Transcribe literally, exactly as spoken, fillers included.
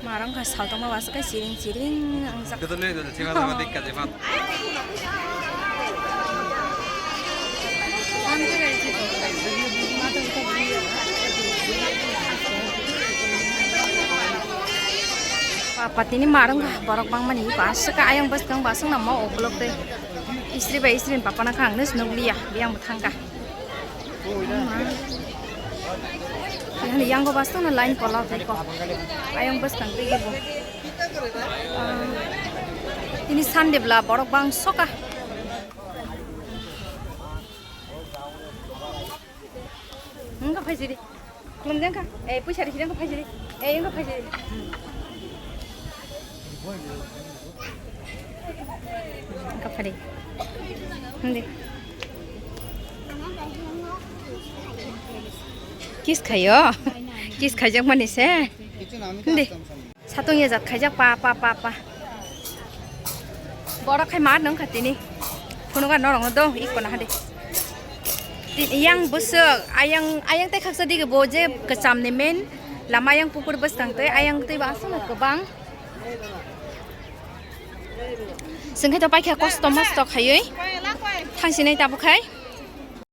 Marang kha saltongma waswk khe chiring chiring wngjak. Betul ni, betul. Cima sama dikkat, Ivan. Papa tini marang kha borok bangmani waswk khe ayang bwskang baswk namo ukulok tei. Istri bai istri ni papa na kha ang nukliya, biyang bo thangkha. Yang, yang ko bastang na line polo ko. Ayang bwskang tei bo. Ah, ini Sunday bla borok bang soka. Engka phaisiri. Khulumjang kha. Eh, puisa risi engka phaisiri. Eh, engka phaisiri. Engka phari. Hindi. Kiss khayo. Kiss khaijak mani se. Hindi. Satung ya jat khaijak pa, pa, pa, pa. Borok khai ma nung kha tini. Phunukha norok no do, iko na hade. Ti-, yang bwswk, ayang, ayang tei khaksa dige bo je kwcham ni main lama yang pukur bwskang tei ayang tei ba aswk kwbang. Sengkhe to paikha kosto mosto khaiwi. Thangsinai tabuk khai.